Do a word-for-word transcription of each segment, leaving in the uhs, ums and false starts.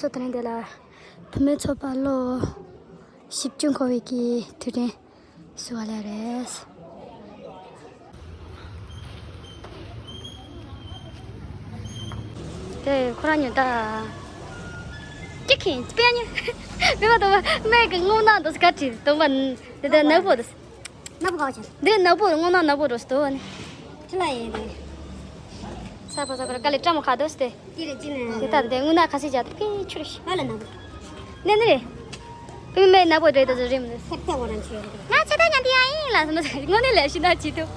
ཚོ་དེ་རིང་འདི་ལ་བུད་མེད་ཚོགས་པ་ལོ་བཞི་བཅུ་འཁོར་བའི་གི་དུས་དྲན་བཟོ་བ་ལས་རེད། དེ་ཁོ་རང་ཉོན་ད། ཅི་ཁིན་པེ་ཉི། མི་མ་དང་མ་མེ་གི་སྔོ་ནག་འདུག་སྐད་ཅིག་དང་པ། དེ་དེ་ནག་པོ་འདུག་ནག་པོ་ག་བ་ཆེ། འདི་ནག་པོ་སྔོ་ནག་ནག་པོ་འདྲ་སྟོ་ནི། ཁྲི་ལ་ཡེ་རེད། ས་ཕོ་ས་ཕོ་ར་དཀའ་ལས་བཀྲ་མོ་ཁ་དོ་སྟེ། དེ་རེད་ཅི་ནས། དེ་ལྟར་དེ་སྔོ་ནག་ཁ་སི་རྒྱ་ཐུབ་ཀི་ཆུ་རེ་ཤི། ང་ལ་ནག་པོ། ནས་ནི་རེད། བུད་མེད་ནག་པོ་རེད་དོ་རེད་མི་འདུག་ཐེབས་ཐེབས་འོ་རང་ཆུ་ཡོད་རེད། ང་ཆེ་ད་ཉམས་དེ་ཡང་ཡིན་ལ་སོ་མ་ས་དངོས་གནས་ལས་ཤི་ན་ཅི་ཐུབ།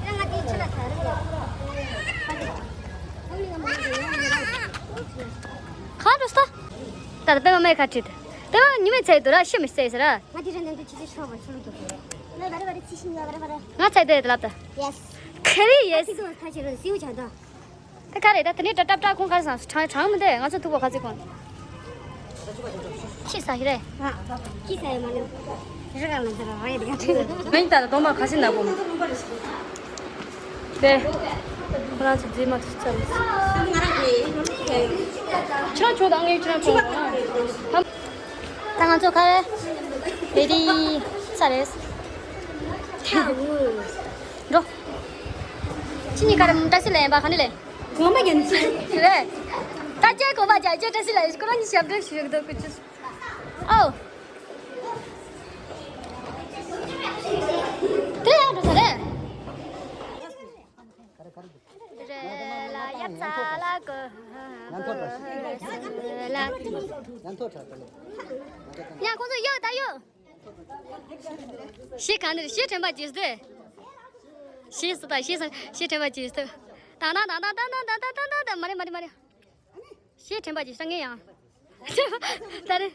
ང་དེ་ཆུ་ལ་ཐ་རེད། ཁ་རོ་སྟོ། ད་ལྟ་པད་མ་མེད་ཁ་བྲིས་ཏེ། པད་མ་ཉི་མའི་ཚལ་དུ་ར་ཤི་མི་བསད་ཟེར་ར། ང་དེ་ར་ནན་དུ་ཆི་ཆི་ཤོག་བར་ཆུ་ལུ་འགྲོ་དགོས། ང་བར་བར་ཚི་ཤི་ང་བར་བར། ང་ཚལ་དུ་ལབ་ད། ཡེས། ཁེ་རི་ཡེས། ཚིག་ཏུ་ཁ་ཆེ་རུ་སིའུ་ཆགས་ད། ད་ག་རེ་ད་དེ་ནས་ཏྲ་ཏྲ་ཏྲ་ཁོང་ག་རེ་སང་གྲང་གྲང་མི་འདུག་ང་ཚོ་ཐུག་པ་ག་ཚོད་ཁོང་། ཤི་ས་ཤི་རེད། ཤི་ས་ཡི་མ་ནུ། རི་ག་ལ་ཟེར་ར་རེད་ཡ། ངས་ད་ལྟ་གདོང་པ་ཁ་ཤི་ནག་པོ། དེ། ཁོ་རང་ཚོ་རྫི་མ་ཚོ་ཚར། ཁྱེད་རང་ཆོག་དང་ངས་ཁྱེད་རང་ཆོག་ད་ང་ཚོ་ཁ་རེ་རེ་ཌི་ཚར་རེད། འགྲོ། ཁྱེད་གཉིས་ཀ་རེ་བཀྲ་ཤིས་ལེན་པ་ག་ནས་ལེན། གོང་མ་རྒྱན་ཆེ། རེད། ད་ཅེ་གོ་བ་ཅ་ཅེ་བཀྲ་ཤིས་ལ་ཁོ་རང་གཉིས་ཞབས་འདྲེན་ཞུ་གི་འདུག་ཀུ་ཅུ། ཨོ། དེ་ཡང་འགྲོ་ས་རེད། རེད་ལ་ཡབ་ཚ་ལ་གོ། ཉན་ཐོས་དྲག་ཉན་ཐོས་དྲག་ཉན་ཁོང་ཚོ་ཡོད་ད་ཡོད། ཤེས་ག་ནས་ཤེས་དྲན་པ་ཇི་སྟེ། ཤེས་སུ་དང་ཤེས་སུ་ཤེས་དྲན་པ་ཇི་སྟེ། ད་ན་ད་ད་ད་ད་ད་ད་ད་ད་མ་རེད་མ་རེད་མ་རེད། ཤེས་དྲན་པ་ཇི་སྟེ་ངས་ཡང་། ད་རེད།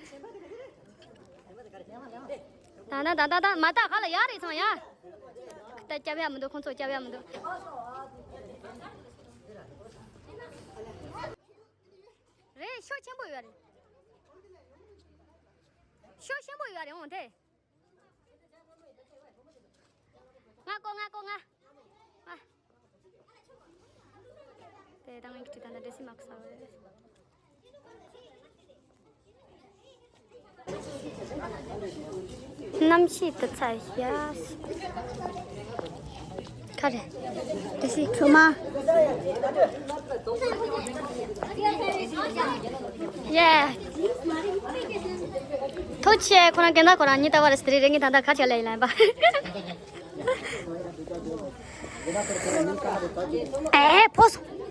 ད་ན་ད་ད་ད་མ་ད་ག་ལ་ཡ་རེད་སོང་ཡ། ད་སྐྱབས་ཡ་མི་འདུག་ཁོང་ཚོ་སྐྱབས་ཡ་མི་འདུག་རེད་ཤོག་ཆེན་པོ་ཡོད་རེད། ཤོག་ཆེན་པོ་ཡོད་རེད་འོང་དེ། ང་ཀོ་ང་ཀོ་ང་། ཨ། དེ་དང་ངས་ཀྱི་ད་ལྟ་འདྲེ་སི་མ་ཁུ་ས་བ་རེད། གནམ་གཤིས་དུ་ཚ་ཡ། ཁ་རེ། དེ་སི་ཁྲོ་མ། ཡེ། ཐུགས་རྗེ་ཆེ། ཁོ་རང་རྒན་ད་ཁོ་རང་ཉི་ལྟ་བ་རེད་ཟེར་རེད། ངས་ད་ལྟ་ག་ཆེ་ལ་ཡིན་ལ་ཡིན་པ། ཨེ་ཕོ་སོང་།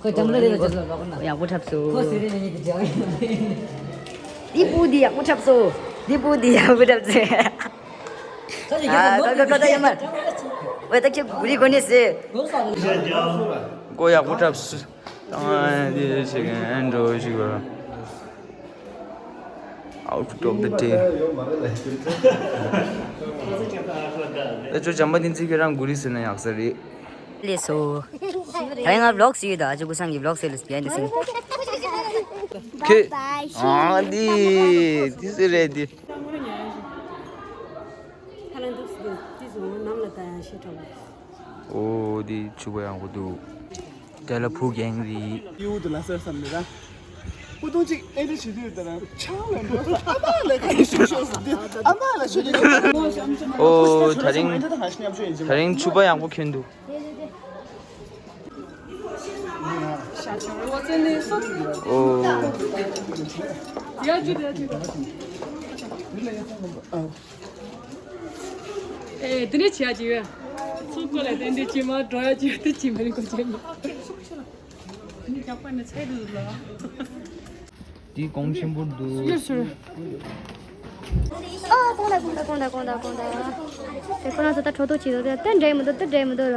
ཁོས་ལྕམ་ལ་རེ་ལ་ཅི་ལ་ལོག་ན། ཡག་པོ་འཁྲབ་སོང་། ཁོ་ཟེར་རེ་ནས་ཉིད་ཀྱི་རྒྱག་ཡིན། འདི་སྤུ་འདི་ཡག་པོ་འཁྲབ་སོང་། འདི་སྤུ་འདི་ཡག་པོ་འཁྲབ་སོང་། ཁ་ཅིག་ཁྱེད་ཚོ་ཨ་ལོག་ད་ད་ད་ཡ་མར། ཝེ་ད་ཁྱེད་གུ་རི་གོ་ནི་སེ། ལོག་ས་ལོག་ས། མགོ་ཡག་པོ་འཁྲབ་སོང་། ཨ་འདི་ཞིག་ཨན་འགྲོ་ཞིག་བ། Outfit of the day. ད་ཅོ་བྱམས་པ་བསྟན་འཛིན་ཁྱེད་རང་གུ་རི་ཟེར་ན་ཡག་ས་རེད། ལས་སོ། ད་ཡང་ང་vlog་ཟེར་ཡོད་ད། ཨ་ཅོ་ཀུ་སང་གི་vlog་ཟེར་ལས་behind the scene། ཁྱེད། ཨ་འདི། འདི་ཟེར་རེད་འདི། ཁ་ལན་འདུག་སེ་འདི་ཟོ་ནམ་ལ་ད་ཡང་ཤེས་ཁྲོ། ཨོ་འདི་ཕྱུ་པ་ཡག་པོ་འདུག་དེ་ལ་བུ་རྒན་རེད། ཡུལ་དུ་ལ་སེར་བསམ་ནས་ར། སྐུ་གདུང་གཅིག་ཨེ་འདྲ་བྱེད་དུས་ད་ར་ཆང་ལ་འགྲོ་ས་ཨ་མ་ལ་ཁ་ནས་ཤོག་ཤོག་ཟེར་དུས་ཨ་མ་ལ་ཤོད་ཀྱི་འདུག་ཨོ་ད་རིང་ད་རིང་ཕྱུ་པ་ཡག་པོ་གྱོན་འདུག་ཨོ། ཨེ་དེ་འདྲ་བྱེད་ཡ་ཅིག་ཡོད། ཚོགས་སྐོར་ལ་དེ་འདྲ་བྱེད་མ་འགྲོ་ཡ་ཅིག་ཡོད་དེ་བྱེད་མ་རིང་གོ་བྱེད་མ། འདི་གོང་ཆེན་པོ་འདུག་ཨ་ཁོང་ད་ཁོང་ད་ཁོང་ད་ཁོང་ད། དེ་ཁོ་རང་ཚོ་ད་ཁྲོ་ཐོ་བྱེད་དོ་དེ་དེ་འདྲ་མི་འདུག་དེ་འདྲ་མི་འདུག་ལ།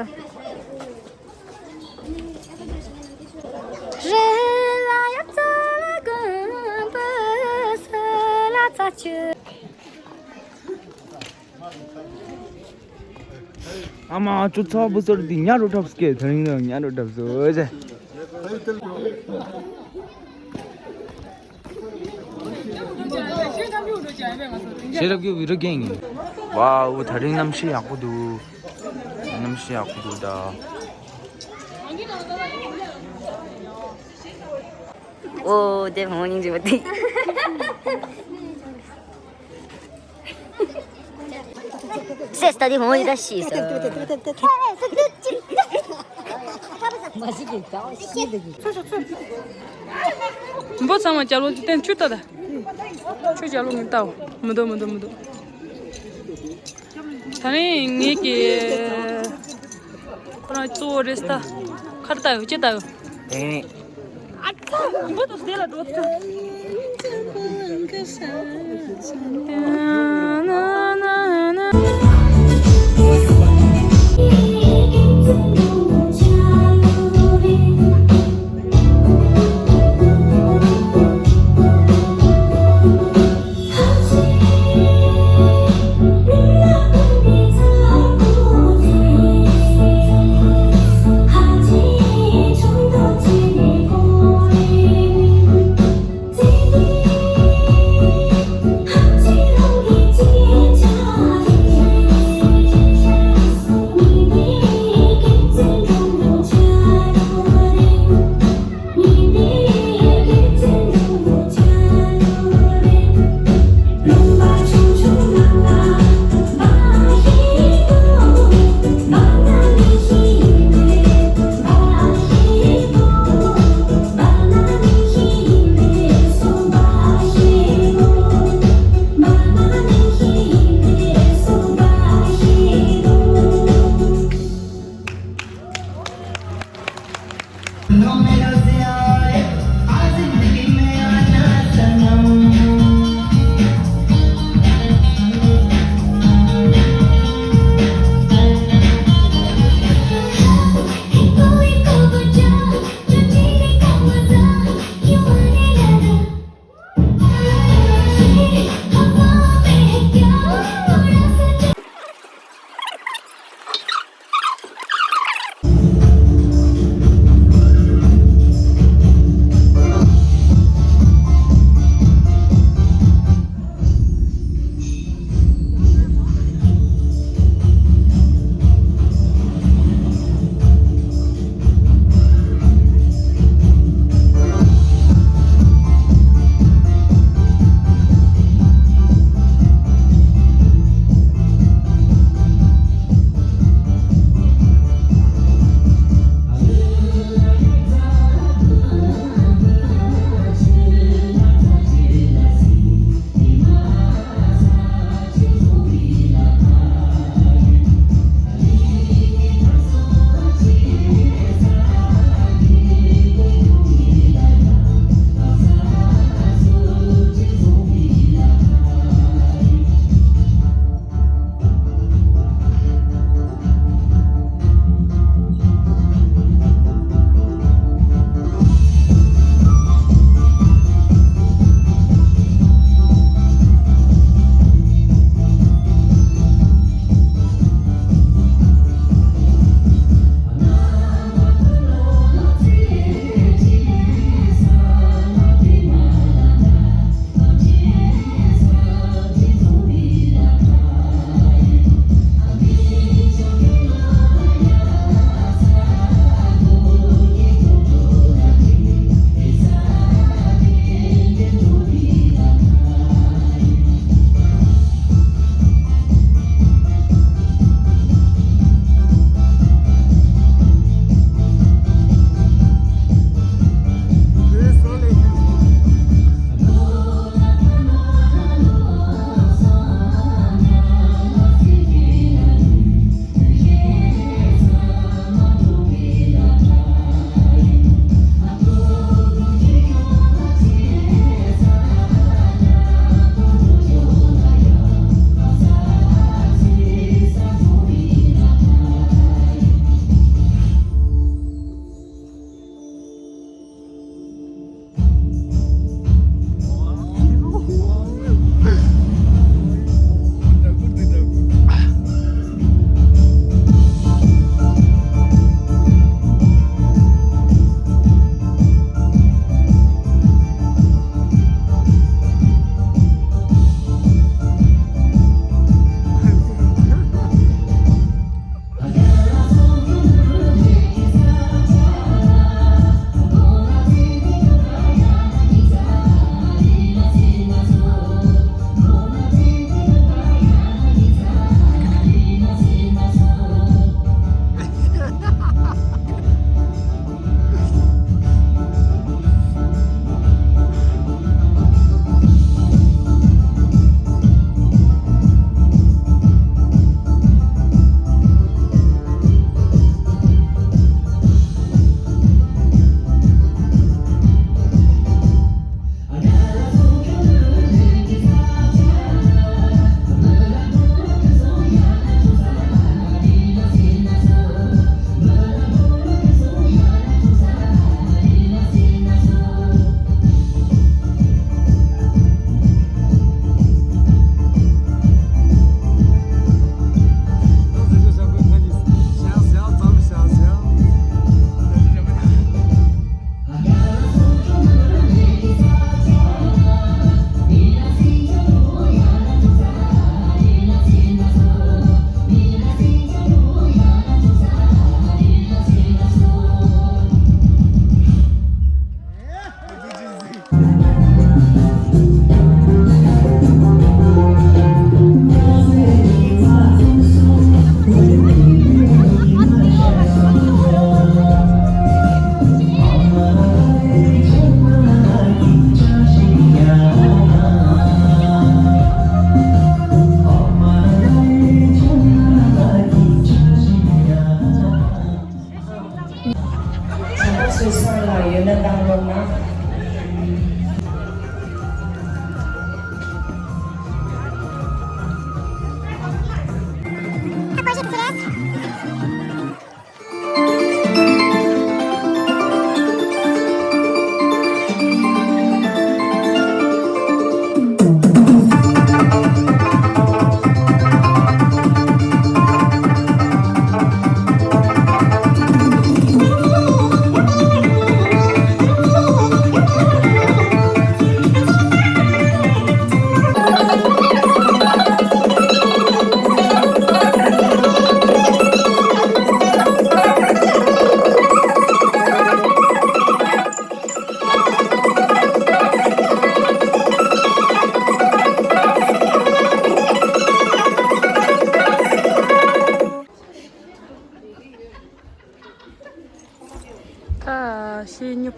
རེ་ལ་ཡ་ཙ་ལ་གོམ་པ་སུ་ལ་ཙ་ཆུ། ཨ་མ་ཨ་ཅོ་ཚ་བུ་ཟོར་འདི་ཉ་རུ་འཁྲབ་སྐད་ཐ་རིང་ལ་ཉ་རུ་འཁྲབ་སོ་ཟེ། ཤེས་རབ་ཀྱི་བི་རུ་རྒན་ཡིན། ཝའོ་ད་རིང་གནམ་གཤིས་ཡག་པོ་འདུག་གནམ་གཤིས་ཡག་པོ་འདུག་ད། ཨོ་དེ་བོང་སྙིང་རྗེ་པོ་དེ། སེ་ས་དེ་བོང་ཡི་ད་ཤི་ས། མ་ཤི་གི་ཀ་བ་ཤི་འདི་གི། འབོ་ཚང་མ་རྒྱལ་པོ་བསྟན་ཆུ་ལྟ་ད། ཆུ་རྒྱལ་པོ་ངས་ལྟའོ། མི་འདུག་མི་འདུག་མི་འདུག་ད་ནི་ངེད་ཀྱི་ཁོ་རང་གཙོ་བོ་རེད་ད། ཁར་ལྟ་ཡོད་ཅི་ལྟ་ཡོད། ཨེ། ཨ་ཙི། འབུ་དང་དེ་ལ་འགྲོ་ཐུབ།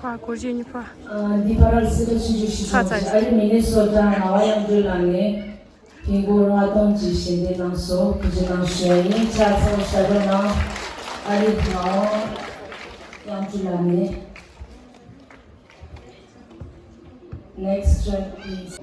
ཨ་སྒོར་གཞས་གཉིས་པ། ཨ་འདི་ཕ་རལ་སི་ཏ་ཆུང་ཆུང་ཞིག་ཚར་ཚར། ཨ་རི་མི་ནི་སོ་ཊ་ངག་དབང་དབྱངས་སྒྲོན་ལགས་ནས་ཧིན་སྒོར་ལྔ་སྟོང་ཅིག་ཞལ་འདེབས་གནང་སོང་། ཐུགས་རྗེ་གནང་ཞུ་ཡ་ཡིན། ཕྱག་འཚལ་ལོ། ཞབས་བྲོ་གནང་། ཨ་རི་ངག་དབང་དབྱངས་སྒྲོན་ལགས་ནས། Next track, please.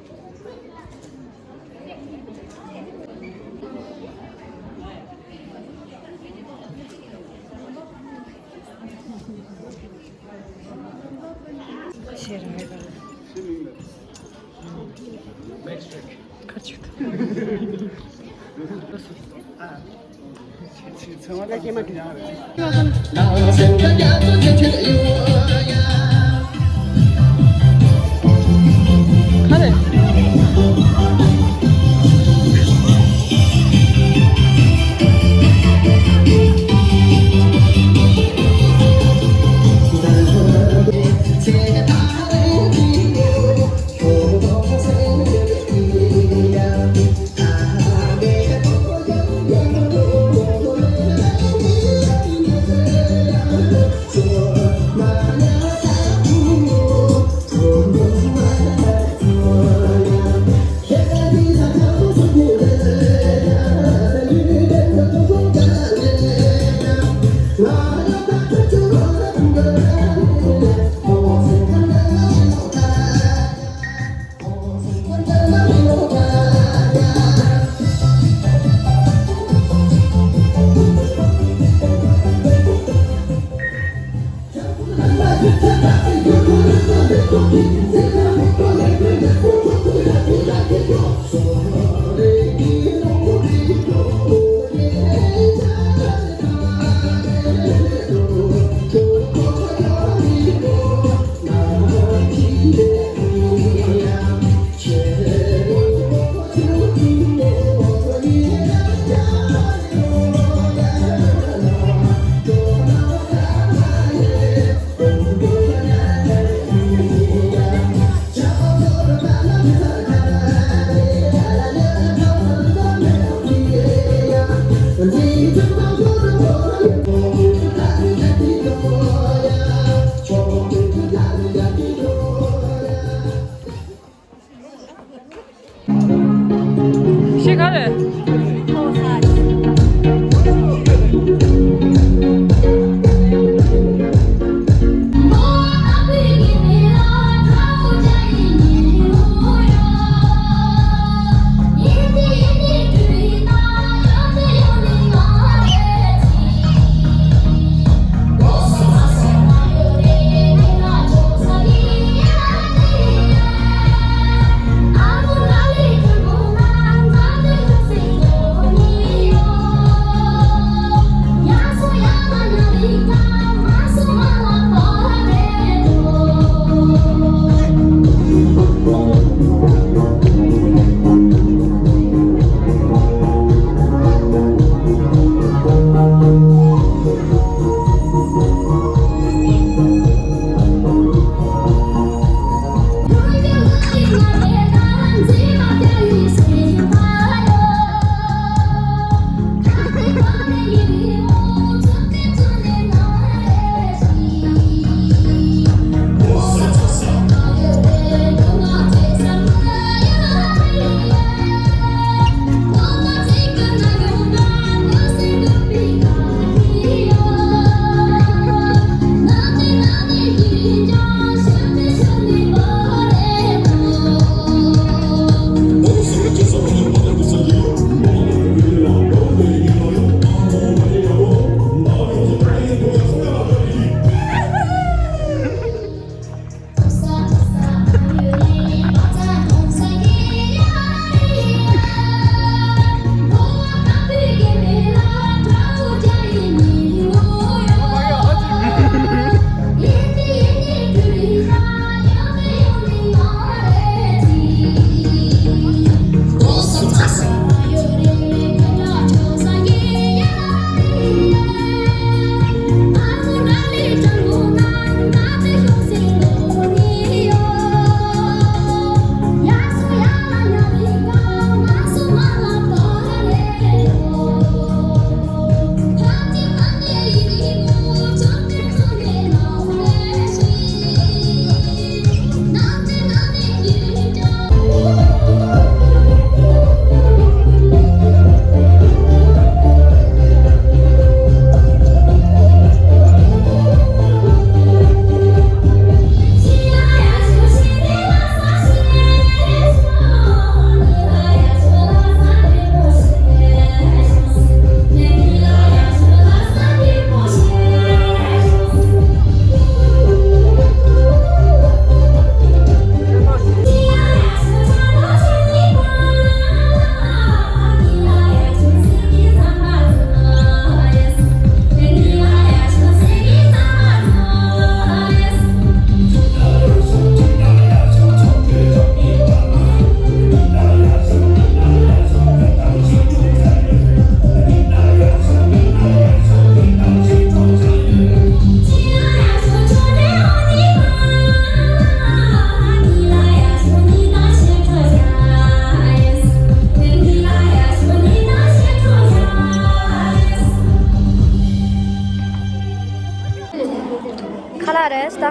ཨ་རེད་ད།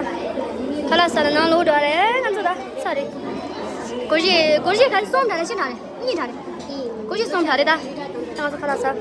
ཁ་ལག་ཟ་ལ་ནང་ལོག་འགྲོ་རེད། ང་ཚོ་ད་ཚར་རེད། སྒོར་གཞས་སྒོར་གཞས་ག་ཚོད་སོང་ད་རེད། ཤི་ན་རེད། གཉིས་ད་རེད། སྒོར་གཞས་སོང་ད་རེད་ད། ད་ང་ཚོ་ཁ་ལག་ཟ།